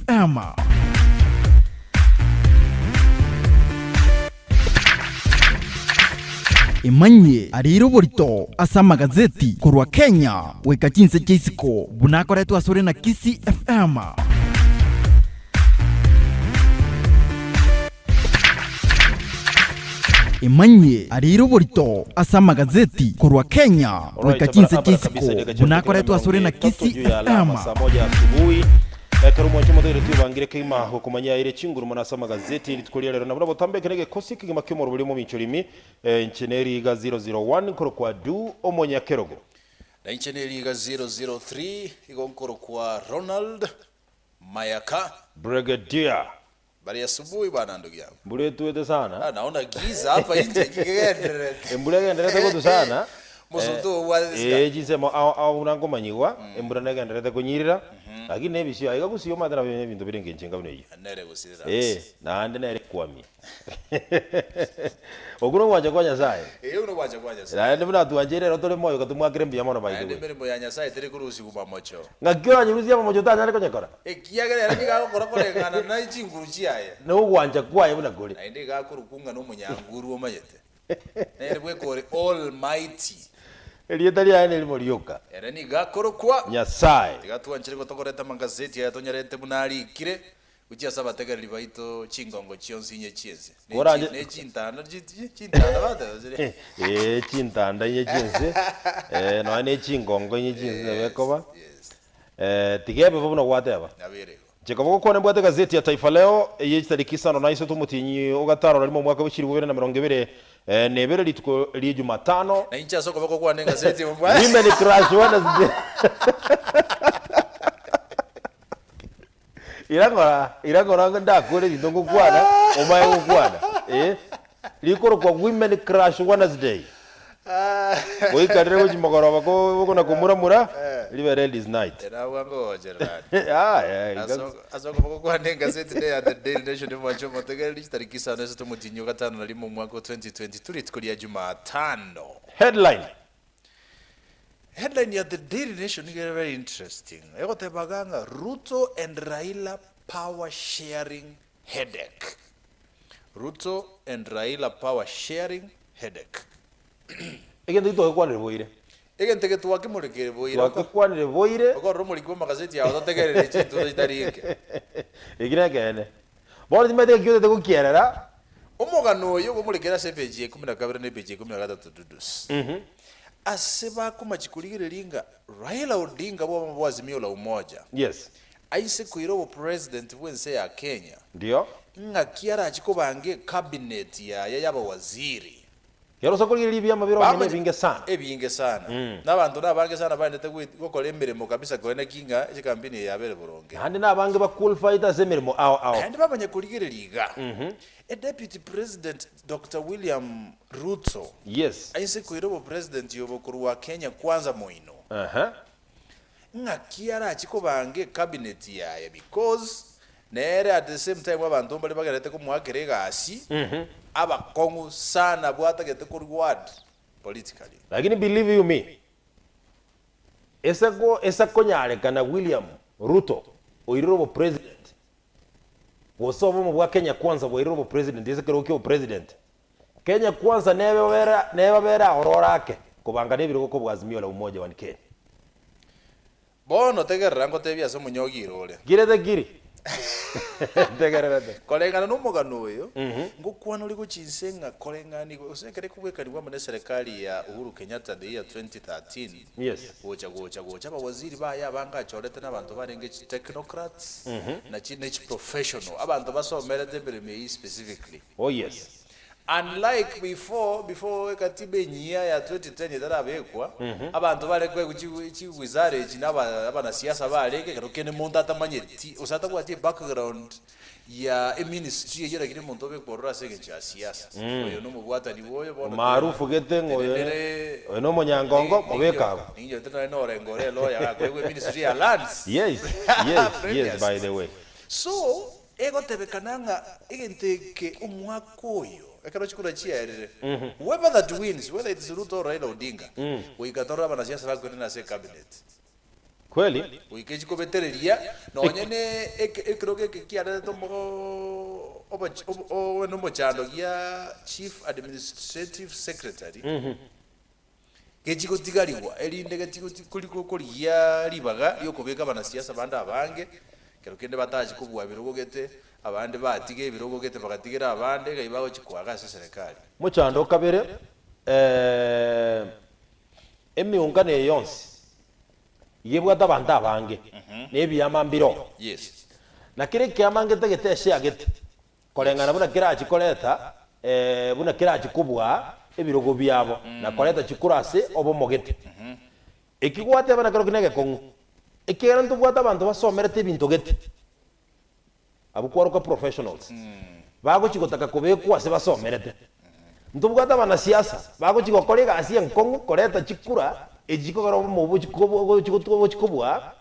FM. Emanyie areire oborito ase amagazeti korwa Kenya goika chinse chia isiko buna akoretwe asore na Kisii FM. Emanyie areire oborito ase amagazeti korwa Kenya goika chinse chia isiko buna akoretwe asore na Kisii FM. Saa moja asubuhi ekero omwancho omotegereti obangire kegima gokomanya aire chinguru mono ase amagazeti rituko ria rero na buna botambe eke negekosi ekegima ki'omorobori omomincho rimi inche neriga 001 nkorokwa Du omonyakerogo. Na inche neriga 003 igo nkorokwa Ronald Mayaka. Brigadier. Bari asubuhi bwana ndugu yangu. Mbura etuete sana. Ah, naona giza hapa nje kigendererete. Embura egendererete gotu sana. Mosunte obwate sika. Eh, chinsemo ao ao buna nkomanyigwa, embura negendererete konyirira, lakini na ebisio aiga gusii omanyete nabio ebinto bire engencho enga buna eyio. Nere gusirera Eh, gose. naende nere ekwamia. Okwo nogwancha kwa Nyasaye. Eeh, okwo nogwancha kwa Nyasaye. Naende buna atwancheire ero tore moyo katomwakere mbuya mono by the Naende way. emeremo ya Nyasaye teri korusigwa mamocho. Ng'aki oranyerusie amamocho otanyare konyekora? Ekiagera ere nigo agokora koreng'ana ne chinguru chiaye. Na ogwancha kwaye buna kore. Naende iga akorokwa ng'a nomonyanguru omanyete. Nere bweka ore Almighty. Erieta riaye nerimo rioka. Ere nigo akorokwa. Nyasae. Tiga twanchere gotokoreta amagazeti aya tonyarete buna arikire, gochia ase abategereri baito chingongo chionsi inye chi'ense. Ne chi- Koranche- ne chintanda chi- chi- chintanda bateba chire. Ee, chintanda inye chi'ense, eh, nonya ne chingongo inye chi'ense nabo ekoba. Yes. Eh, tiga ebe bo buna gwateba. Nabo ere igo. Jacob ogokwana mbwate egazeti ya Taifa Leo eye chitariki isano na isato omotienyi o gatano na rimo omwaka bwe chilifu bibere na emerongo ebere na ebere rituko rie Jumatano. Na inche ase okoboko kwane engazeti mbwate. Women Crush Wednesday. Ira ng'ora, ira ng'ora ndakore ebinto ngokwana, omaye gokwana. Eh, rikorokwa Women Crush Wednesday. Goikarire gochia mogoroba ko okona komuramura, ribe ladies night. Ere abwo angogochererania. Ah, eh, iga- Ase ase okoboko kwane engazeti ne ya The Daily Nation omwanche omotegereri chitariki isano isato omotienyi o gatano na rimo omwaka o 2022 rituko ria Jumatano. Headline. Headline ya The Daily Nation nigo ere very interesting. Egotebaga ng'a Ruto and Raila power sharing headache. Ruto and Raila power sharing headache. Egento eki twagekwanire boire. Egento eke twakimorekeire boire. Twagekwanire boire. Okorora omoriki bw'amagazeti ao totegerere chintuto chitari inke. Eki nekeene. Bono timanyete ng'aki otete gokierera. Omogano oyo obomorekere ase epeji ya ikomi na kabere na epeji ya ikomi na gatato Dudus. Ase bakomachi korigereria ng'a Raila Odinga bw'obomo bwa Azimio la Umoja Yes. aise koira obopresident bw'ense ya Kenya, Ndio. ng'aki arachi kobanga ecabinet yaye y'abawaziri. Kero ase okorigereria ebiama bire omonyene ebinge sana. Ebinge sana. Na abanto nabange sana baendete gokora emeremo kabisa koe naki ng'a echikampeni eye yabere boronge. Naende nabange ba qualified ase emeremo ao ao. Naende bamanye korigereria iga, Edeputy President Doctor William Ruto Yes. aise koira obopresident obo korwa Kenya Kwanza moino. Aha. Ng'aki arachi kobanga ecabinet yaye because nere at the same time abanto mbare bagerete komoakera egasi abakong'u sana abwo atagete ko reward politically. Lakini believe you me, ese ko ese konyarekana William Ruto oirire obopresident gose obomo bwa Kenya Kwanza bwairire obopresident ase ekerogo kia obopresident, Kenya Kwanza nebe obere nebe obere aororo ake kobanga na ebirogo kobua Azimio la Umoja One Kenya. Bono tegerera ngotebie ase omonyogi ire ore. Kirete kiri. Ntegererete. Koreng'ana nomogano oyo, ngokwana ore gochia inse ng'a koreng'anigwe gose ekero ekobwekanigwa amo neserekari ya Uhuru Kenyatta the year 2013, Yes. gocha gocha gocha abawaziri baye abange achorete nabanto barenge chi technocrats na chi ne chi professional, abanto basomerete emeremo eyio specifically. Oh yes. Unlike before, before ekatiba enyia ya 2010 etarabekwa, abanto bare koegwa chi chiwizara echi na aba abanasiasa barenge ekero kende monto atamanyeti gose atabwati ebackground ya eministry eyio lakini omonto obekwa ororo ase eng'encho ya siasa. Oyo na omobwatani bwa oyo bono Omaarufu gete ng'a oyo tenenere oyo na omonyangongo mobeke abwo. Ninyote nonye norenga ore elawyer gakoegwa eministry ya lands. Yes, yes, yes by the way. So, Egotebekana ng'a egento eke omwaka oyo ekero chikura chiaerire, whoever that wins, whether it's Ruto or Raila Odinga, goika torore abanasiasa bakwenena ase ecabinet. Kweli? Goika echikobetereria nonye ne eke ekerogo eke kiarerete omo oboch obo obe nomochando gia Chief Administrative Secretary, gechigotigarigwa erinde gechigoti kori korigia ribaga riokobeka abanasiasa bande abange, ekero kende batachi kobua ebirogo gete, abande batiga ebirogo gete bagatigera abande, iga bagochi koaga ase eserekari. Mochando o kabere, Emeungano eye yonsi iga ebwate abanto abange, na ebiama mbiroo. Yes. Na kera ekiama ngetagete esheagete, koreng'ana buna kerachie koreta buna kerachie kobua ebirogo biabo, na koreta chikura ase obomogete. Eki gwateba nakerokio negekong'u, ekiagera ntobwate abanto basomerete ebinto gete, Abwo kwaroka professionals bagochia gotaka kobekwa ase basomerete. Ntobwate abanasiasa bagochia gokora egasi enkong'u koreta chikura echi chikogera obomo obo gochi kobua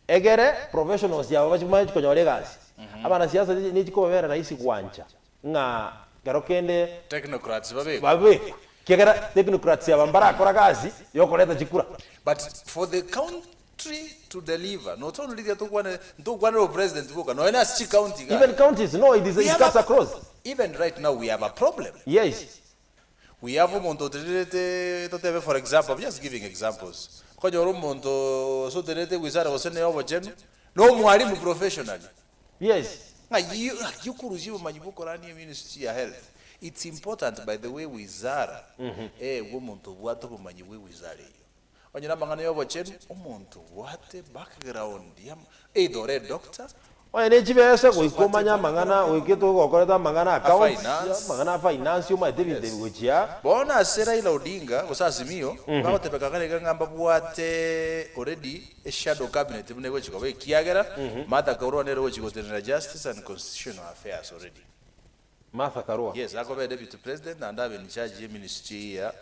egere professionals aba bamanye konyora egasi. Abanasiasa nechikobabera rahisi gwancha ng'a kero kende Technocrats babekwe. babekwe ekiagera technocrats aba mbarakora gasi yokoreta chikura. But for the country to deliver, not only riria tokwane, ntokwanera obopresident boka, nonya na ase chicounty iga. Even counties, no it is We it have cuts a, across. even right now we have a problem. Yes. We have omonto otenerete, totebe for example, I'm just giving examples, okonyora omonto ase otenerete wizara gose neye obochenu, na omwalimu professionally. Yes. Ng'ai ng'aki okorusia obomanyi bw'okorania eministry ya health? It's important by the way wizara eegwe omonto obwate obomanyi bwe wizara eyio. Onye namang'ana y'obochenu, omonto obwate background ya either ore edoctor, Onye ne chibesa gose goika obwate omanye amang'ana background goika togokorete amang'ana a accounts, finance. amang'ana a finance omanyete ebinto Yes. ebi gochia. Bono ase Raila Odinga gose Azimio, bagotebeka kare iga ng'a mbabwate already eshadow cabinet buna egochi koba ekiagera Martha Karua nere ogochi gotenenera Justice and Constitutional Affairs already. Martha Karua. Yes, akobe deputy president naende abe in charge ye ministry ya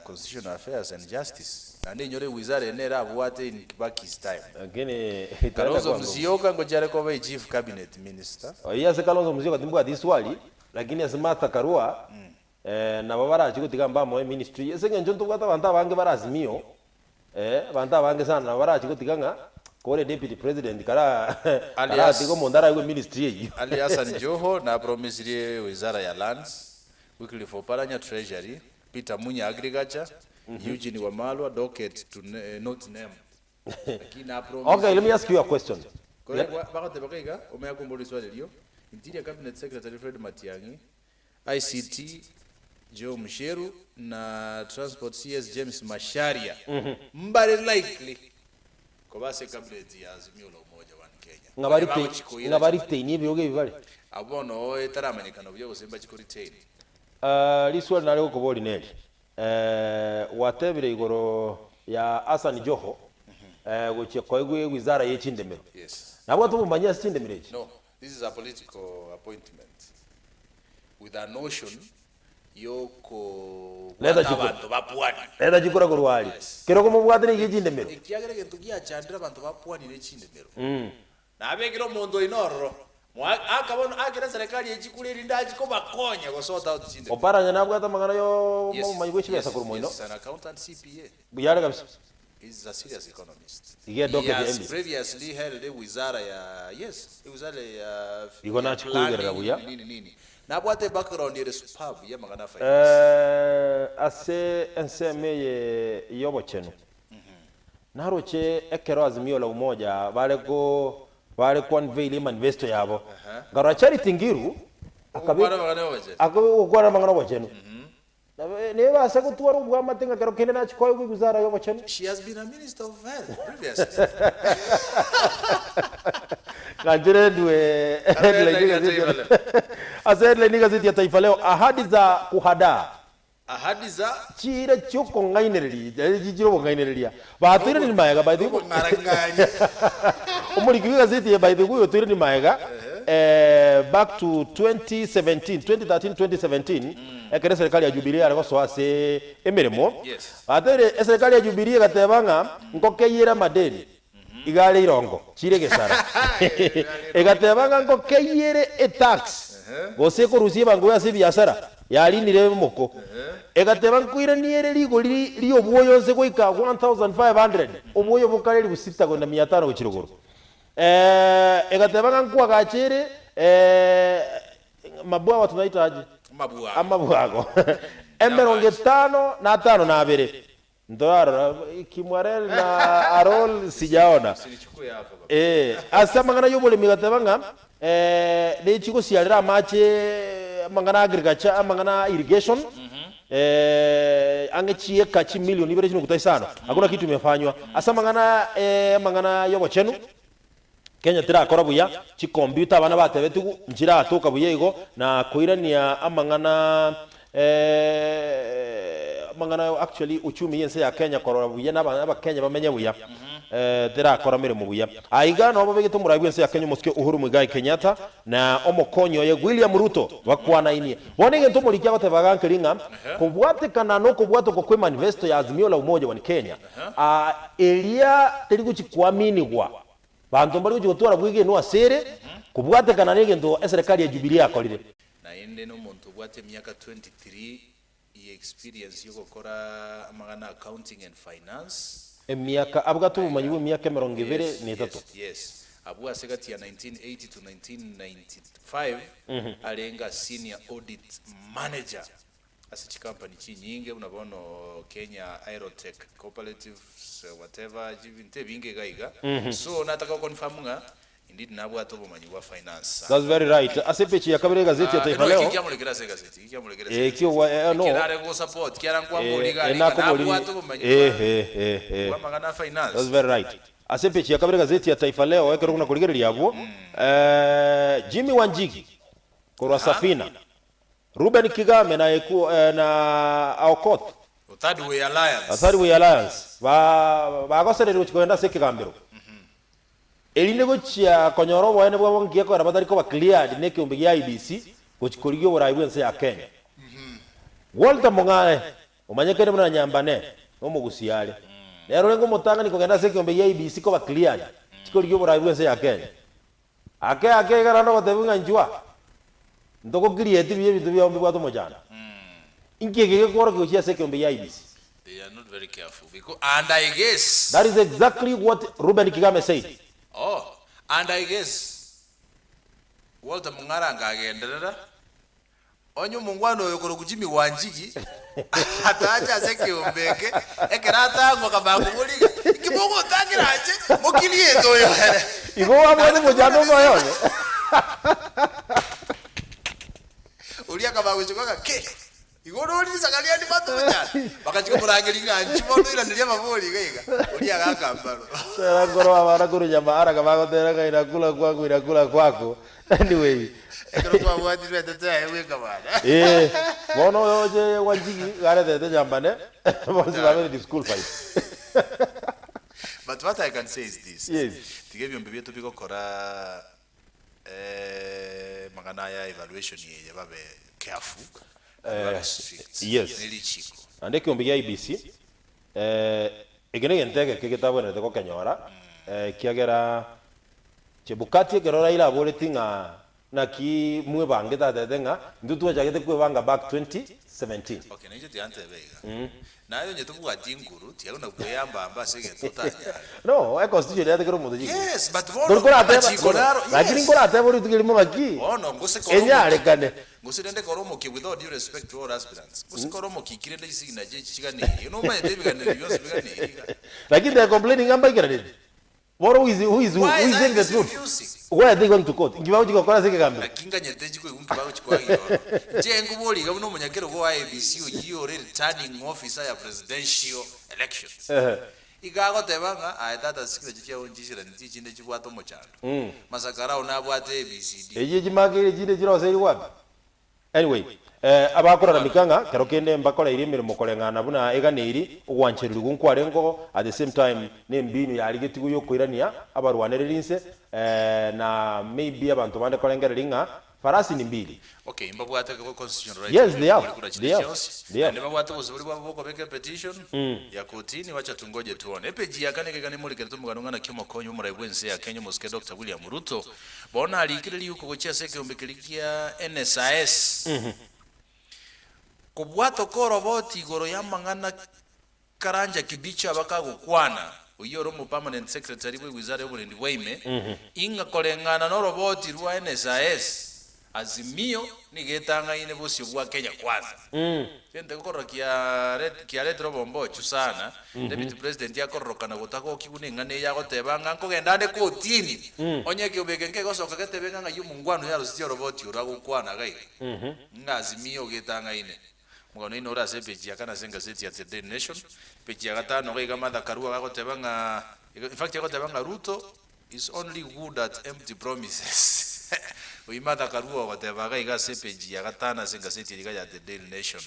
Constitutional Affairs and Justice. Naende inyore wizara eye nere abwate in Kibaki's time. Lakini itaenda Kalonzo kwa ngumu. Musyoka ngochia are koba e chief cabinet minister. Oyio ase Kalonzo Musyoka timbwati iswali, lakini ase Martha Karua nabo barachie gotiga mbamoe ministry ase eng'encho ntobwate abanto abange bare Azimio, abanto abange sana nabo barachie gotiga ng'a kore deputy president kara Ali karatiga omonto araigwe ministry eyio. Ali Hassan Joho napromisirie wizara ya Lands, Wycliffe Oparanya Treasury, Peter Munya Agriculture, Eugene Wamalwa docket to not named. Lakini Okay, let me napromisirie ask you a question. Kore bagoteba iga, omanye akombora riswali erio, Interior Cabinet Secretary Fred Matiang'i, ICT, Joe Musheru na Transport CS James Macharia mbare likely koba ase ecabinet ya Azimio la Umoja One Kenya. Ng'a Onye bari bagochi koira ng'a chikura. baretain ebirogo ebi bare. Abwo bono etaramanyekana buya gose mbachi koretain. Ah, riswali nare gokoboria neri, eh, gwatebire igoro ya Hassan Joho eh, gochia koegwa ewizara ye chindemero. Yes. Nabwate obomanyi ase chindemero echi? No, this is a political appointment with a notion Leta yokobwata chikura. abanto ba pwani. Leta chikura korwa aria. Yes. Kero komobwate nigo echindemero. Ekiagera egento giachandire abanto ba pwani ne chindemero. Nabekire omonto oino ororo, moa- aka bono akere serikali eye chikura erinde achi kobakonya go sort out chindemero. Oparanya nabwate amang'ana yo Yes, obomanyi bwe chibesa yes, korwa moino. yes, he's an accountant CPA. Buya are kabisa. He's a serious economist. Iga He edocket ya has MBC. previously held wizara ya yes, wizara ya Igo ya nachia koigerera planning buya. nini nini. Nabwate background ere superb y'amang'ana a finance. Eh, ase ensemo eye y'obochenu naroche ekero Azimio la Umoja bare ko bare ko unveil emanifesto yabo nkarora Charity Ngiru akabe Ogokwana amang'ana y'obochenu. akogokwana amang'ana obochenu Nebase gotwara obwamate ng'a kero kende nachie koegwa eguzara y'obochenu. She has been a minister of health previously. Ng'anchere ndue headline y'egazeti ya Ase headline y'egazeti ya Taifa Leo, ahadi za kuhadaa. Ahadi za Chiira chi'okong'ainereria, yaani chire obong'ainereria. Batoirani magega by the way. Okong'arang'aria. Omoriki bw'egazeti eye by the way otoirani magega eh, back to 2017, 2013, 2017 ekero eserikali ya Jubilee yare gosoa ase emeremo. Yes. Bateire eserikali ya Jubilee egateba ng'a nkokeyere amadeni iga are irongo chire egesara. Egateba ng'a nkokeyere etax gose ekorusia ebango ase ebiasara. Yarinire emoko. Egateba nkoiranie ere rigori ri'obwoyo nse goika 1500, obwoyo bokare elifu sita na mia tano gochia rogoro. Egateba ng'a nkoagache ere mabwawa tunaita aje? Amabwago. Amabwago emerongo etano na atano na abere. Ntorarora Kimwarel na Arol sijaona. Usinichukue hapo baba. Eh, ase amang'ana y'oboremi gateba ng'a eh, nechigosiarera amache amang'ana agriculture amang'ana irrigation eh, ang'e chieka chimilion ibere chinuguta isano hakuna kitu imefanywa ase amang'ana eh, amang'ana y'obochenu Kenya terakora buya, chikompiuta abana batebetigwe nchiratoka buya igo na koirania amang'ana amang'ana actually uchumi y'ense ya Kenya korora buya na abakenya bamenye buya terakora meremo buya. Aiga nabo babegete omorai bw'ense ya Kenya omosike Uhuru Muigai Kenyatta na omokonyi oye William Ruto bakwanainie. Bono egento omoriki agoteba iga nkeri ng'a kobwatekana na okobwatokwa kwa emanifesto ya Azimio la Umoja One Kenya eria teri gochi koaminigwa Banto mbare gochia gotwara bwegenwa ase ere, kobwatekana negento eserekari ya Jubilee yakorire. Naende nomonto obwate emiaka 23 ye experience yogokora amang'ana accounting and finance. Emiaka, abwate obomanyi Aiga. bw'emiaka emerongo ebere Yes, na etato. yes, yes. Abwo ase gati ya 1980 to 1995 arenge a senior audit manager Ase chikampani chinyinge buna bono Kenya Aerotech Cooperatives whatever ebinto ebinge iga iga. So nataka go confirm ng'a indeed nabwate obomanyi bwa finance sana. That's very right. Ase epeji ya kabere y'egazeti ya Ah, Taifa no, eki Leo, nkiamorekire ase egazeti, eki nkiamorekire ase eh, egazeti. ekio gwa- eh, no. Eke nare go support, kiara nkwamboria Eh, iga eh, aria ng'a nakoboria nabwate obomanyi eh, bwa eh, eh, eh. bwa amang'ana a finance. That's very right. Ase epeji ya kabere y'egazeti ya Taifa Leo, ekero buna korigereria abwo, eh, Jimmy Wanjigi korwa Safina, Reuben Kigame na Eku na Aokoth, Third Way Alliance. A Third Way Alliance, ba bagosererigwe gochia kogenda ase ekegambero, erinde gochia konyora oboene bwabo ngiya kogera batari koba cleared nekeombe gia IEBC gochia korigia oborai bw'ense ya Kenya. Walter Mong'are, omanyekene buna Nyambane, nomogusia are. Nere orenge omotang'ani kogenda ase ekeombe gia IEBC koba cleared chikorigia oborai bw'ense ya Kenya. Ake ake iga naende ogotebiwa ng'a inchwa, ntogokirieti buya ebinto biao mbibwate omochando. Inki eke gekworokia gochia ase ekeombe gia IEBC? They are not very careful because and I guess. That is exactly what Reuben Kigame said. Oh, and I guess Walter Mung'ara angagenderera Onye omongwana oyo okorokwa Jimmy Wanjigi atache ase ekeombe eke, ekero atangwa akabanga koboriga, Inki mogotangira inche? Mokiriete oyo ere. Igo wabwate omochando omoyo one. Oria akabanga gochia koanga ki? Igo orori risaga riane ribwate omochando? Bagachia komorangeria ng'a inchuo bono oiranerie amabori iga iga. Oria agaaka mbaro. Tera nkoro abana korwa nyamahara bagotera ng'a inakula kwangu inakula kwako. Anyway. Ekero kwabwatirwe etete yaye bweka bana. Eh, bono oyo oche Wanjigi iga aretete nyambane, bonsi babere disqualified. But what I can say is this, Yes. tiga ebiombe biaito bigokora eh, amang'ana aya evaluation eye babe careful, babe strict, yes. ne richiko. Naende ekeombe gia IEBC, eh, eke negento egeke getabwenerete gokenyora, ekiagera Chebukati ekero Raila aboreti ng'a naki mwebangete atebete ng'a intwe twachagete kwebanga back 2017. Okay, nainche tiga ntebe iga. Naye onye tobwati nguru, tiga buna kweyamba amba ase egento otanyare. No, e constitution yate kera omonto chinguru. Yes, but bono Tori korateba amachiko naro, lakini yes. nkorateba rituko erimo ng'aki Bono ngose kore omoki, enyarekane. gose rende kore omokia with all due respect to all aspirants, gose kore omokia rende chisignature echi chiganeirie, nomanyete ebiganero bionsi biganeirie iga. Lakini they are complaining ng'a mbaikerereti. Bono who is who is who? Why Who is is saying the IEBC truth? refusing? Why are they going to court? Inki bagochi gokora ase ekegambero? Naki nganyete chikoigwa nki bagochi koagira ororo. Inche nkoboria iga buna omonyakerogo wa IEBC oyio ore returning officer ya presidential elections. Ehe. Iga agoteba ng'a aye tata signature chiao nchiisaraneti echinde chibwate omochando. Masakara ao nabwate ABCD. Echio chimakeire chinde chiroseirwe wapi? Anyway, eh, abakoraramika ng'a kero kende mbakoreirie emeremo koreng'ana buna eganeiri, ogwanchererigwa nkwarengeo, at the same time nembinu yarigetigwe yokoirania abarwanereri inse, eh, na maybe abanto bande korengereria ng'a farasi ni mbili. Okay, mbabwate constitutional right Yes, they have, kobori kura they chinde have, chionsi, they have. naende babwate obosibore bwabo bokobeka epetition ya kotini, wacha tungoje tuone. Epeji ya kane ekegani morikerete omogano ng'a naki omokonyi bw'omorai bw'ense ya Kenya omosike Doctor William Ruto Bono arikire riuko gochia ase ekeombe keria kia NSIS. Kobwata okoroboti igoro y'amang'ana Karanja Kibicho abakagokwana, oyio ore omopermanent secretary bw'ewizara y'oborendi bwa ime, ing'a koreng'ana noroboti rwa NSIS, Azimio nigo etang'aine bosio bwa Kenya Kwanza. Gento gekorora kiaretire obombochu sana, Deputy President akororokana gotagokigwa neng'ana eye agoteba ng'a nkogenda ande kotini, onye ekeombe eke nkegosoka getebe ng'a ng'ai omongwana oyo arusetie oroboti oro agokwana iga iga, ng'a Azimio getang'aine. Omogano oino ore ase epeji ya kane ase engazeti ya The Daily Nation, epeji ya gatano iga iga Martha Karua agagoteba ng'a, in fact agoteba ng'a Ruto is only good at empty promises. Oyio Martha Karua ogoteba iga iga ase epeji ya gatano ase engazeti eye iga ya The Daily Nation,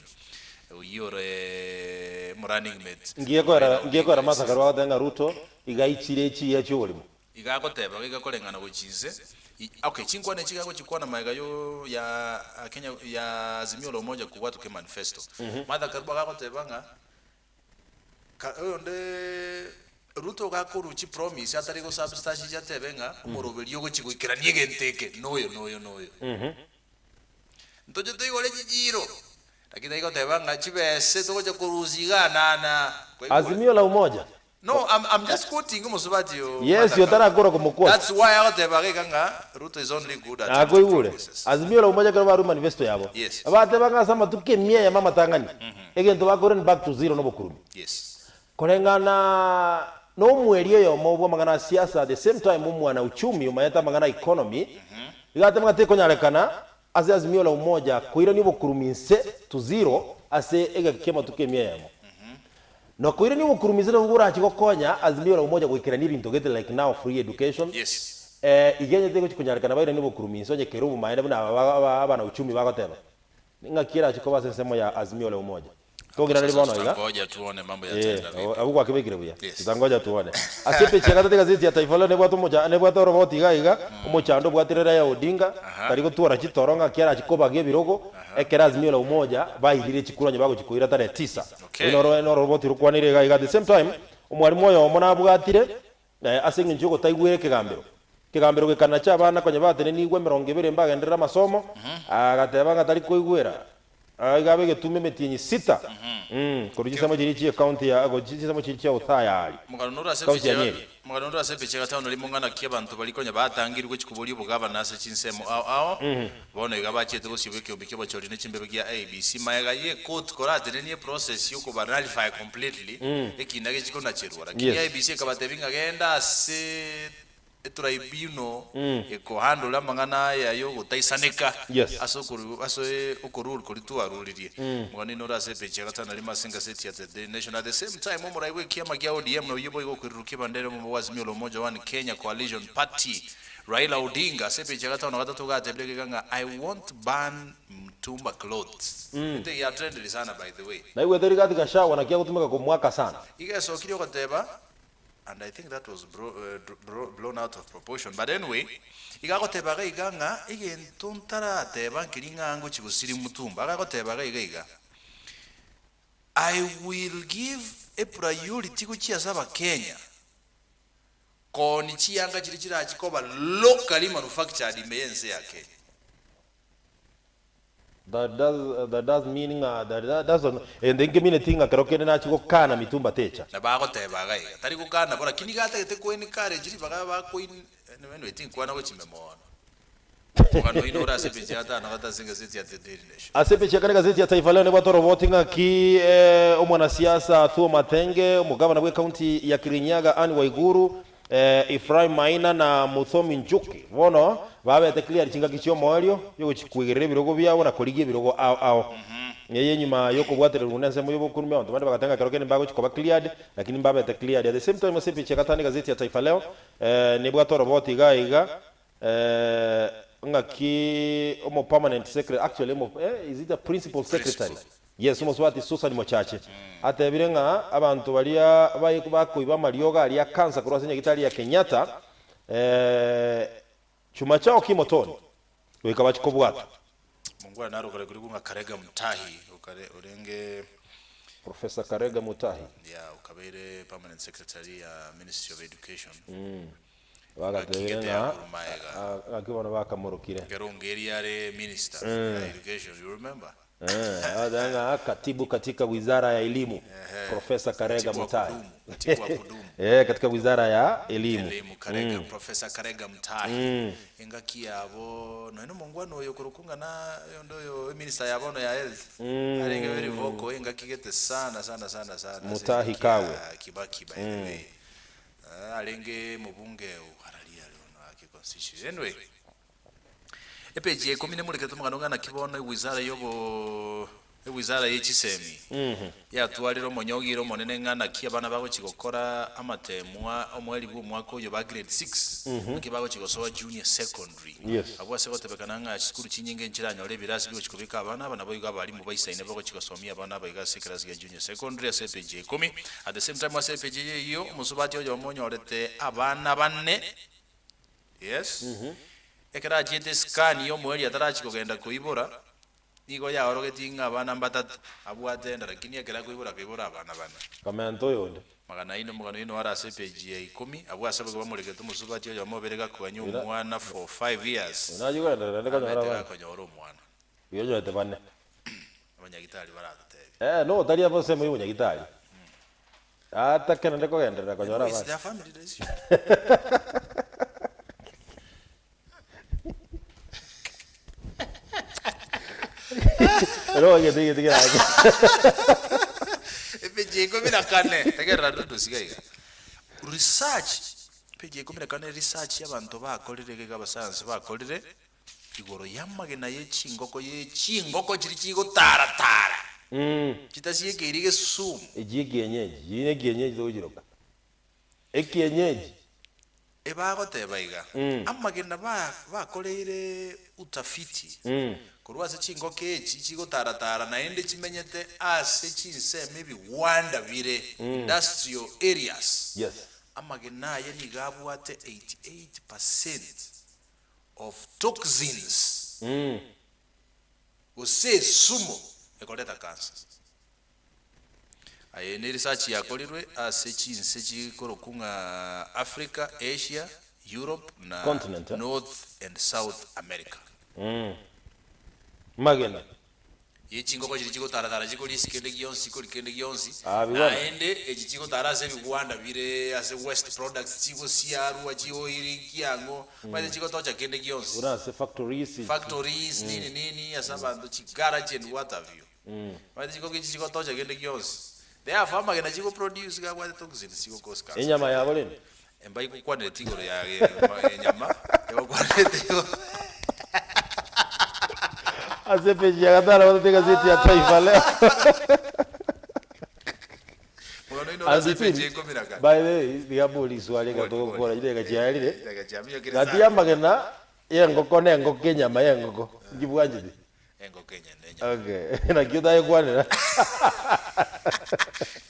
oyio ore omorunning mate Ngiye o koera Raila ngiye koera Odinga Martha ase Karua agoteba ng'a Ruto iga aichire echiya chi'oborimo. Iga agoteba iga koreng'ana gochia inse, okay, chinkwana echi iga agochikwana magega yo ya Kenya ya Azimio la Umoja kobwatoka emanifesto. Martha Karua iga agoteba ng'a ka oyonde Ruto iga akorwa chipromise atari gosubstantiate atebe ng'a omoroberio ogochia goikerania egento eke noyo noyo noyo. Ntoche toigore chichiiro, lakini tari goteba ng'a chibese togocha korusia igaa na na. Kwaigure? Azimio la Umoja No, I'm, I'm just quoting omosubati o Yes, Martha Karua. otarakora komoquote. That's why agoteba iga ng'a Ruto is only good at empty Nakoigure. promises. Azimio la Umoja ekero barure manifesto yabo, Yes. bateba ng'a ase amatuko emia eyemo amatang'ani, egento bakore ni back to zero nobokurumi. Yes. Koreng'ana nomweri oyomo bw'amang'ana a siasa at the same time omwana uchumi omanyete amang'ana a economy, iga ateba ng'a tekonyarekana ase Azimio la Umoja koirania obokurumi inse to zero ase egeka ki'amatuko emia eyemo. Nokoirania obokurumi inse nabwo borache gokonya Azimio la Umoja goikerania ebinto gete like now free education, Yes. iga onye tegochi konyarekana bairanie obokurumi inse onye kere obomaene buna aba aba abana uchumi bagoteba. Ng'aki erache koba ase ensemo ya Azimio la Umoja? Hapo Togendereri sasa bono iga. tutangoja tuone mambo Eh, yataenda vipi. abwo gwakebekire buya. Yes. Tutangoja tuone. Ase epeji ya gatato egazeti ya Taifa Leo nebwate omocha nebwate oroboti iga iga, omochando obwatire Raila Odinga, Aha. tari gotwara chitoro ng'aki arache kobaga ebirogo, ekero Azimio la Umoja bairire chikura onye bagochi koira tarehe tisa. Okay. Oyio noro noro oroboti rokwanire iga iga. At the same time, omwalimu oyomo nabwatire ase eng'encho yogotaigwera ekegambero. Ekegambero gekanacha abana konya batenenigwe emerongo ebere mbagenderere amasomo, agateba ng'a tari koigwera. Iga abe egetuma emetienyi sita korwa chinsemo chiria chi'ecounty ya chinsemo chiria chia Othaya Omogano noro ase county ya epicha Nyeri. Omogano noro ase epicha ya gatano rimo ng'a naki abanto baria konya batangirwe gochia koboria obogavana ase chinsemo ao ao, bono iga bachiete bosio bw'ekeombe ki'obochori ne chimbebe gia IEBC magega y'ecourt koratenenie eprocess y'okoba nullify completely ekina gechia konacherwa. Lakini IEBC ekabatebia ng'a genda ase Etribunal ekohandle amang'ana aya y'ogotaisaneka ase okoru ase okorule koria twaruririe. Omogani nore ase epeji ya gatano na rimo ase engaseti ya The Daily Nation. At the same time, omorai bw'ekiama gia ODM na oyio boigo okoirurukia ebandera y'omomo bwa Azimio la Umoja One Kenya Coalition Party, Raila Odinga, ase epeji ya gatano na gatato iga atebire iga ng'a I won't ban mtumba clothes. Egento eke giatrendire sana by the way. Naigwete Rigathi Gachagua naki agotumeka komwaka sana. Iga esokire ogoteba And I think that was blown out of proportion but anyway, iga agoteba iga iga ng'a egento ntarateba nkeri ng'a ngochia gosiria mutumba, iga agoteba iga iga iga, I will give a priority gochia ase abakenya koonia chianga chiria chirachi koba locally manufactured ime y'ense ya Kenya. That does, that does mean ng'a that, that doesn't, egento nkemineti ng'a kero kende nachia gokana mitumba techa. Nabo agoteba iga iga, tari gokana bo, lakini iga atagete ko encourage ribaga bako anyway tinkwana gochia ime mono. Omogano oino ore ase epeji ya gatano na gatato ase egazeti ya The Daily Nation. Ase epeji ya kane egazeti ya Taifa Leo nebwate oroboti ng'aki omwanasiasa Thuo Mathenge, omogavana bw'ecounty ya Kirinyaga Anne Waiguru, Ephraim Maina na Muthomi Njuki bono babete cleared chingaki chi'omoerio yogochikwegerera ebirogo biabo na korigia ebirogo ao ao. Eye enyuma y'okobwatererwa nensemo y'obokurumi abanto bande bagatenga ekero kende mbagochi koba cleared lakini mbabete cleared. At the same time ase epicha ya gatano egazeti ya Taifa Leo nebwate oroboti iga iga ng'aki omo permanent secretary actually omo is it a principal secretary? Yes, omosubati Susan Mochache atebire ng'a abanto baria bakoiba amariogo aria a cancer korwa ase nyagitari ya Kenyatta chuma chao kimotoni goika bachie kobwatwa. Mongwana naro okare korikwa ng'a Karega Mutahi okare orenge Professor Karega Mutahi. Yeah, okabeire permanent secretary ya Ministry of Education. Bagatebire Ng'aki ng'a gete maega. ng'aki bono bakamorokire. Ekero Ongeri are minister ya education, you remember? Eh, agateba ng'a katibu katika wizara ya elimu Professor Karega Katibu wa Mutai. kudumu, katibu wa kudumu. Eh, katika wizara ya elimu. Elimu Karega, Professor Karega Mutahi. Engaki yabo nonya omongwana oyo korokwa ng'a na oyonde oyo eminister ya bono ya health arenge very vocal engaki gete sana sana sana sana ase Mutahi engaki Kagwe. ya Kibaki by the way. Eh, arenge mobunge araria are ono ake constituency. Anyway, Epeji ya ikomi nemorekete omogano ng'a naki bono ewizara y'obo ewizara ye chisemi yatwarire omonyogire omonene ng'a naki abana bagochia gokora amatemwa omoerio bw'omwaka oyo ba grade 6 naki bagochia gosoa junior secondary. Yes. Abwo ase gotebekana ng'a chisukuru chinyinge nchiranyore ebirasi bigochia kobeka abana aba naboigo abalimu baisaine bagochia gosomia abana aba iga ase ekerasi gia junior secondary ase epeji ya ikomi. At the same time ase epeji eye eyio omosubati oyomo onyorete abana bane Yes. Ekero achiete escan y'omoerio atarachia kogenda koibora, nigo yaorogetie ng'a abana mbatato abwate enda lakini ekero akoibora akaibora abana bane. Commento oyonde. Magana aino omogano oino are ase epage ya ikomi, abwo ase abwo bamoregete omosubati oyomo obere gakogania Oyo na- omwana for 5 years, Oyo nachia kogenderera naende konyora abete abana. gakonyora omwana. Oyo onyorete bane. Abanyagitari baratotebie. Eh, no otari ase ensemo ya obonyagitari. Atake naende kogenderera konyora It's abana. their family decision. Ero egento egento kerake. Epeji ya ikomi na kane tegerera Dodos iga iga. Research epeji ya ikomi na kane research y'abanto bakorire iga iga abasayansi bakorire igoro y'amagena ye chingoko ye chingoko chiria chigotaratara chitasiekeirie gesumu. Echi ekienyeji, echi nekienyeji togochiroka, ekienyeji. Ebagoteba iga, Amagena bakoreire utafiti korwa ase chingoko echi chigotaratara naende chimenyete ase chinsemo ebigwanda bire, industrial areas, amagena aye nigo abwate 88% of toxins gose esumo ekoreta cancer. Aye ne research yakorirwe ase chinse chikorokwa ng'a Africa, Asia, Europe na Continent, eh? North and South America. Magena. Ye chingoko chiria chigotaratara chikoria ase kende gionsi chikoria kende gionsi, Ah, bigwana. naende echi chigotara ase ebigwanda bire ase waste products chigosiarwa chigoiri kiang'o, omanyete chigotocha kende gionsi. Buna ase factories. Factories nini nini ase abanto chigarage and what have you. Omanyete chingoko echi chigotocha kende gionsi. Therefore amagena chigoproduce iga abwate toxins chigocause cancer. Enyama yabo rende. Mbaigokwanereti igoro ya enyama, egokwanerete igoro. Ase epeji ya gatano batete egazeti ya Taifa Leo. Bono inwe ase epeji ya ikomi na kane. By the way, tiga mbori riswali ekero Bori, togokora bori. chidakika chiaerire. Chidakika chiaminyokire Gati sana. y'amagena y'engoko na engoko enyama y'engoko, inki bwanchete? Engoko enyene enyama. Okay, naki otagekwanera.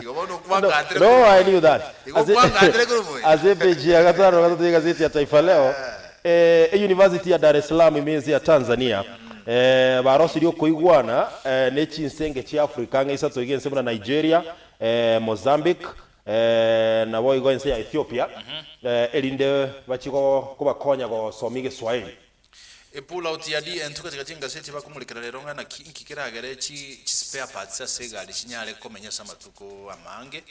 Igo bono No, okwangatire no, I knew that. Igo Ase- okwangatire korwa moyo. Ase epeji ya gatano na gatato y'egazeti ya Taifa Leo, eh, eyunivasiti ya Dar es Salaam ime ense ya Tanzania eh, barosirie okoigwana eh, ne chinsenge chia Africa ang'e isato iga ense buna Nigeria, eh, Mozambique, eh, naboigo ense ya Ethiopia, eh, erinde bachie go- kobakonya gosomia egeswahili. Epull out ya DN2 katika chingaseti bakomorekera rero ng'a naki inki keragere chi spare parts ase egari chinyare komenya ase amatuko amange.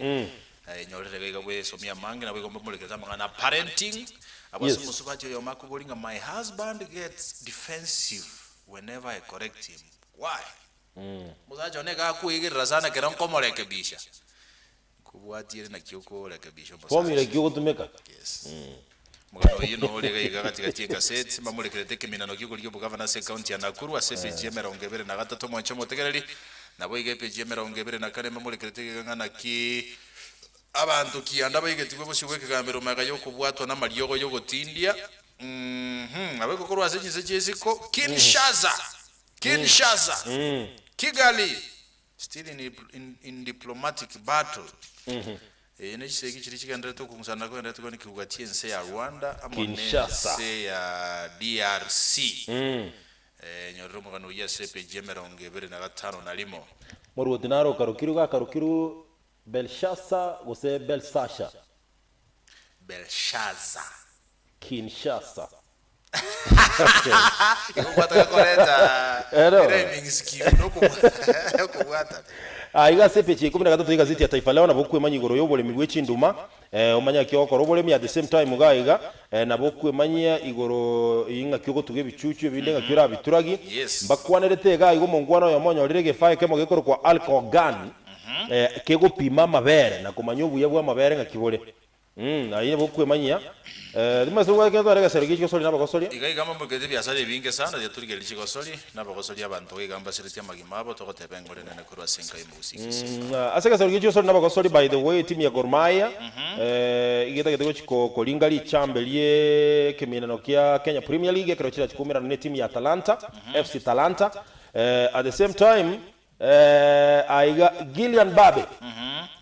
Enyorere iga iga bwesomia amange nabo igo mbamorekerete amang'ana a parenting. Abwo ase Yes. omosubati oyomo akobori ng'a my husband gets defensive whenever I correct him. Why? Omosacha one iga akoegerera sana ekero nkomorekebisha. Nkobwatie ere naki okorekebisha omosacha. Formula ki ogotumeka? Yes. Omogano oyio noo ore iga iga gati gati y'egaseti, mbamorekerete ekeminano gi'okorigia obogavana ase ecounty ya Nakuru ase epeji ya emerongo ebere na gatato omwanche omotegereri, naboigo epeji ya emerongo ebere na kane mbamorekerete iga ng'a naki abanto kianda baigetigwe bosio bw'ekegambero magega y'okobwatwa namariogo y'ogotindia Mhm, nabo korwa ase chinse chi'isiko Kinshasa, Kinshasa, Kigali, Still in, in, in diplomatic battle. Eye ne chisegi chiria chigenderete okong'usana na kogenderete kwane kigwati ense ya Rwanda amo ne Kinshasa. ense ya DRC. Eh, nyorera omogano oyio ase epeji ya emerongo ebere na gatano na rimo. Moruoti naro okarokirwe gakarokirwe Belshasa gose Belsasha. Belshaza. Kinshasa. Igo gwataka koreta Ero. rhyming scheme nokobwatana. Ah, iga ase epeji ya ikomi na gatato y'egazeti ya Taifa Leo nabo okwemanya igoro y'oboremi bwe chinduma, eh, omanye ng'aki ogokora oboremi at the same time iga iga, eh, nabo okwemanyia igoro ing'aki ogotuga ebichuchu ebinde ng'aki orabituragi. Yes. Mbakwanerete iga iga omongwana oyomo onyorire egefaa ekemo gekorokwa alcohol gun, eh, kegopima amabere na komanya obuya bw'amabere ng'aki bore. Mm, aye nigo okwemanyia. Eh, timanyeti obwate kende tware egesero gie chigosori na abagosoria. Iga iga mbabekete ebiasara ebinge sana, riria torigereria chigosori, na abagosoria abanto iga mbasiretie amagima abo, togoteba engoro enene korwa ase enka y'omogusii Gesifa. Mm, ase egesero gie chigosori na abagosori, by the way, timu ya Gor Mahia, eh, iga etagete gochi ko- koringa richambe rie ekeminano kia Kenya Premier League ekero chirachi koumerana ne timu ya Talanta, FC Talanta. Eh, at the same time, Eh, aiga Kylian Mbappe,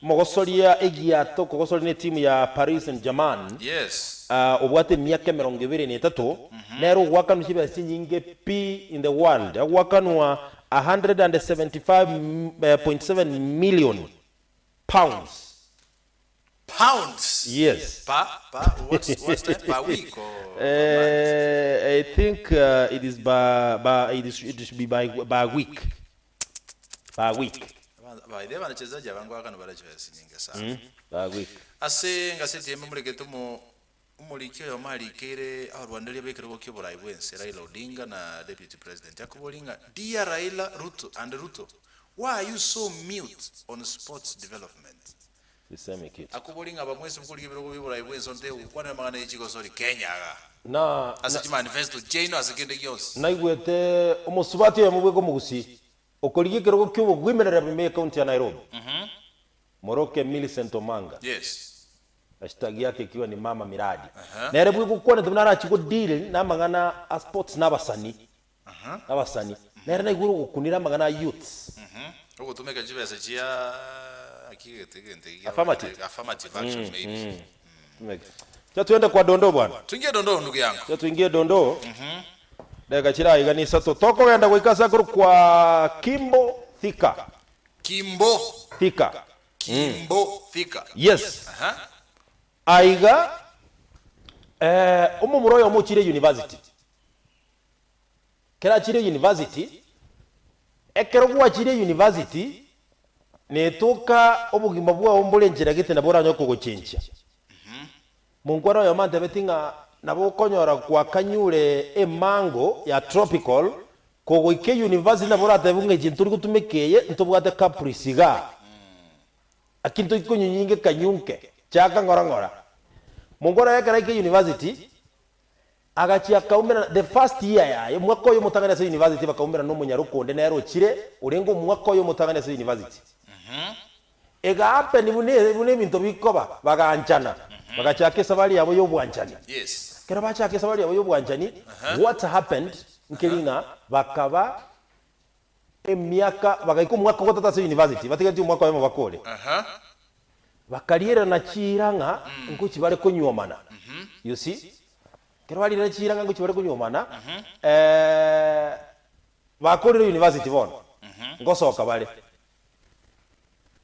omogosoria egiato kogosoria netimu ya Paris Saint Germain, Yes. ah, obwate emiaka emerongo ebere na etato, nere ogoakanwa chibesa chinyinge pi in the world, agoakanwa 175.7 million pounds. Pounds? Yes. Per, per, what's, what's that? Per week or per month? Eh, I think uh, it is by, by it is it should be by by week. By week. By the way, wanachezaji abangu akano baracheza nyingi sana. Mm, by week. Ase ngaseti yeme murekete omo omoriki oyomo arikeire abarwanderia b'ekerogo ki'oborai bw'ense Raila Odinga na Deputy President akoboria ng'a Dear Raila Ruto and Ruto why are you so mute on sports development? Sisemi kitu. Akoboria ng'a abamwese mokorigia ebirogo bi'oborai bw'ense onte gokwanera amang'ana ye chigosori Kenya iga Na ase na chimanifesto chiaino ase kende gionsi. naigwete omosubati oyomo bweka omogusii okorigia ekerogo ki'obogwimerera bime ecounty ya Nairobi, Moroke Millicent Omanga, Yes. hashtag yake ikiwa ni mama miradi. Aha. Nere bweka okwanete buna arachie go deal namang'ana a sports na abasani, abasani. Nere naigure ogokunire amang'ana a youths. Ogotumeka chibesa chia ki egete egento ekia Affirmative. affirmative action maybe. Tumeke. Cha twende kwa dondoo bwana. Tuingie dondoo ndugu yangu. Cha tuingie dondoo. Dakika chira iga ni isato. Tokogenda goika ase akorokwa Kimbo Thika. Kimbo. Thika. Kimbo Thika. Yes. Aha. Aiga eh, omomura oyomo ochire university. Kera achire university, ekero gwachire university, netoka obogima bwao mbore enchera gete nabo oranyore kogochenchia. Monkwana oyomo antebeti ng'a nabo okonyora gwakanyure emango ya tropical, kogoika university nabo oratebe ng'a echi ntori gotumeka eye, ntobwate caprice igaa. Lakini toikonyunyinga ekanyunke, chaka ng'ora ng'ora. Monkwana oyo ekero aika university, Agachia akaumerana the first year yaye, omwaka oyo omotang'ani ase university bakaumerana na omonyaroka onde nere ochire, orenge omwaka oyo omotang'ani ase university. Ega happen buna buna ebinto bikoba, baganchana, bagachaka esabari yabo ya obwanchani. Yes. Ekero bachaka esabari yabo ya obwanchani, what happened nkeri ng'a bakaba emiaka, bagaika omwaka ogotato ase university, batigaretie omwaka oyomo bakore. Bakarierana chiira ng'a ngochia bare konyuomana. You see? Ekero barierana chiira ng'a ngochia bare konyuomana, bakorire university bono, ngosoka bare.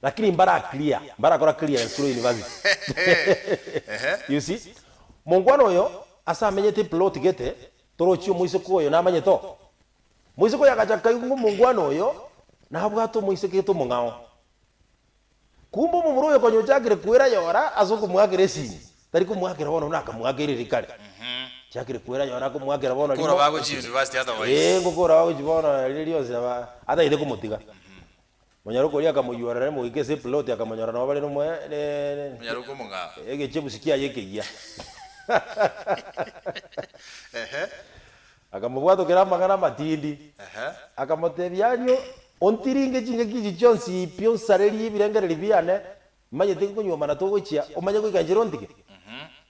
Lakini mbara clear, mbarakora clearance korwa university. You see? Mongwana oyo, ase amenyete eplot gete, torochi omoiseke oyo namanyete oo. Moiseke oyo agacha akaigwa ng'a omongwana oyo nabwate omoiseke gete omong'ao. Kumbe omomura oyo konya ochakire kwerayora ase okomoakera esimi, tari komoakera bono buna akamoakeire riria kare. Ochakire kwerayora akomoakera bono Gokora rimo bagochia university otherwise. Ee, ngokora bagochia bono riria rionsi aba atagete komotiga. Monyaroka oria akamoyuorera rimo goika ase eplot akamonyora nabo bare nomoe ne ne Monyaroka omong'ao. egechebusi kiaye ekeyia. Ehe. Akamobwatokera amang'ana amatindi, akamotebia, Ario, ontiringe chingaki echi chionsi pi onsarerie ebirengererio biane, manyete nkonyuomana togochia, omanye goika inchera ontige?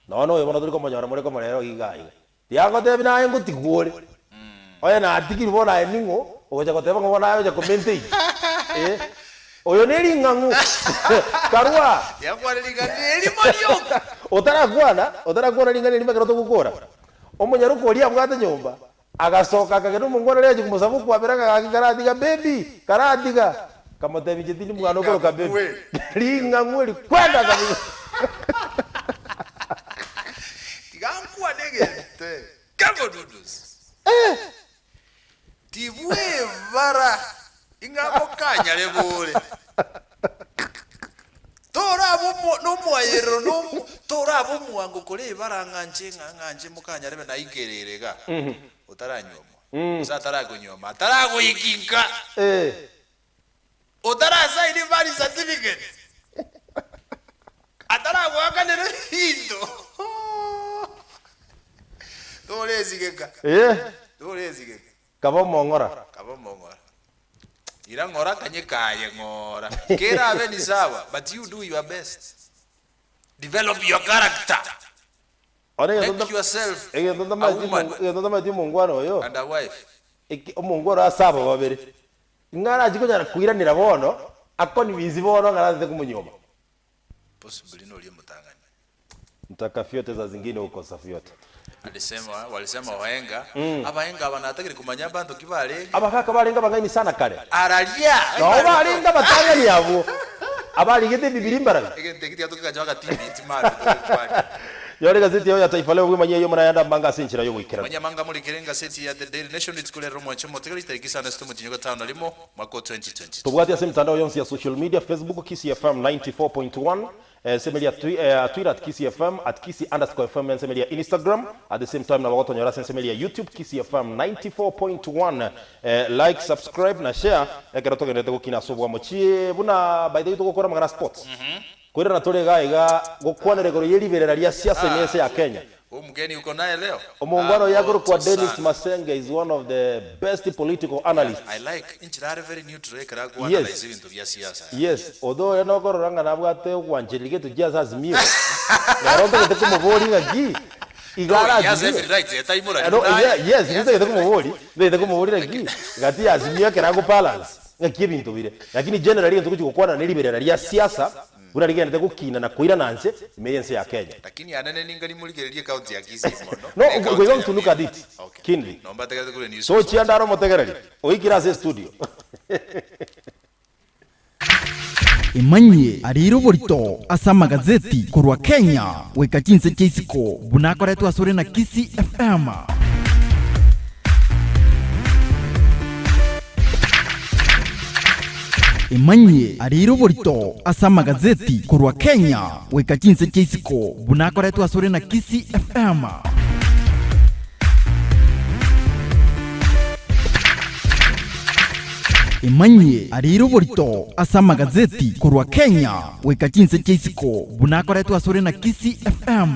Nonya oyo bono tori komonyora more komorera iga iga. Tiagotebia naye ngotigwa ore. Onye natigirwe bono aye ning'o ogocha goteba ng'a bono aye ocha komaintain? Eh, oyo ne ring'ang'u. Karua. Yakwana ring'ana erimo rioka. Otarakwana, otarakwana ring'ana erimo ekero togokora. Omonyaroka oria abwate nyomba, agasoka akagenda omongwana oria agachia komosaba okwabera ng'a gaki karatiga baby, karatiga. Akamotebia inche tindi mwana okoroka baby. Ring'ang'u eri kwenda kabisa. Tiga nkwane egento. Kango-dudus. Tibwebara ing'a mokanyare bore. Torabe omo- nomoayerero nomo torabe omwango kore ebara ng'a nche ng'a ng'a nche mokanyarebe naikerere iga, otaranyuomwa, gose atarakonyuoma, ataragoiki nka, otarasaini marriage certificate, ataragoakanera ebinto, toresigeka, toresigeka. Kaba omong'ora. Kaba omong'ora. Ira ng'ora kanye kaye ng'ora. Kerabe ni sawa, but you do your best. Develop your character. One egento Make nta- yourself egento a ntamanyeti woman omongu- egento ntamanyeti omongwana oyo, and a wife. eki- omongwana oyo ase aba babere, ng'a arachi konyara koiranera bono, aconvince bono ng'a natete komonyuoma. Possibly noria omotang'ani. Ntaka vyote za zingine ukosa vyote. Alisema, walisema wahenga, abahenga aba natagire kumanya abanto ki barenge. Abagaka barenge abang'aini sana kare. Araria! Nao barenge abatang'ani abwo, abarigete Ebibilia mbarabwo. Egento eki tiga tokegacha agatibiti mambia togekwane. Yore egazeti yao ya Taifa Leo bwemanyie eyio muna yande amanga ase enchera y'ogoikeranu. Manyia amanga morikere engaseti ya The Daily Nation rituko riarero omwanche omotigari chitariki isano na isatu omotienyi o gatano na rimo mwaka o 2022. Tobwate ase emitandao yonsi ya social media, Facebook, Kisii FM 94.1, Ensemo eria Twitter at Kisii FM, at Kisii underscore FM ensemo eria Instagram, at the same time nabo gotonyora ase ensemo eria YouTube Kisii FM 94.1 like, subscribe na share ekero togenderete gokina ase obwamo chi buna by the way togokora amang'ana a sports koirana tore iga iga gokwanera igoro ye riberera ria siasa ime ense ya Kenya. Omgeni uko naye leo? Omongwana Ah, oyo akorokwa moto Dennis sana. Masenge is one of the best political analysts. I like inchera are very neutral ekero Yes. agoanalyze ebinto bia siasa. Yes, although ere nokorora ng'a nabwate ogwanchereria gento chia ase Azimio, nere ntagete komoboria ng'aki iga No, are he has Azimio. every right, etaimorari No, buna aye. yeah, yes, He has ntagete every right. komoboria, ntagete komoboria naki gati ya Azimio ekero agobalance ng'aki ebinto bire. Lakini generally egento togochia gokwana neriberera ria siasa Buna rigenderete gokina na koirana nse ime y'ense ya Kenya. Lakini anene ninga rimorigererie ecounty ya Kisii mono. No, Ne ecounty we ya going to look at Nyamira. it Okay. keenly. Nomba tegerete kure news. Tochia ndare omotegereri, oikire ase estudio. Emanyie arire oborito ase amagazeti korwa Kenya goika chinse chia isiko buna akoretwe asore na Kisii FM. Emanyie arire oborito ase amagazeti korwa Kenya goika chinse chia isiko buna akoretwe asore na Kisii FM. Emanyie arire oborito ase amagazeti korwa Kenya goika chinse chia isiko buna akoretwe asore na Kisii FM.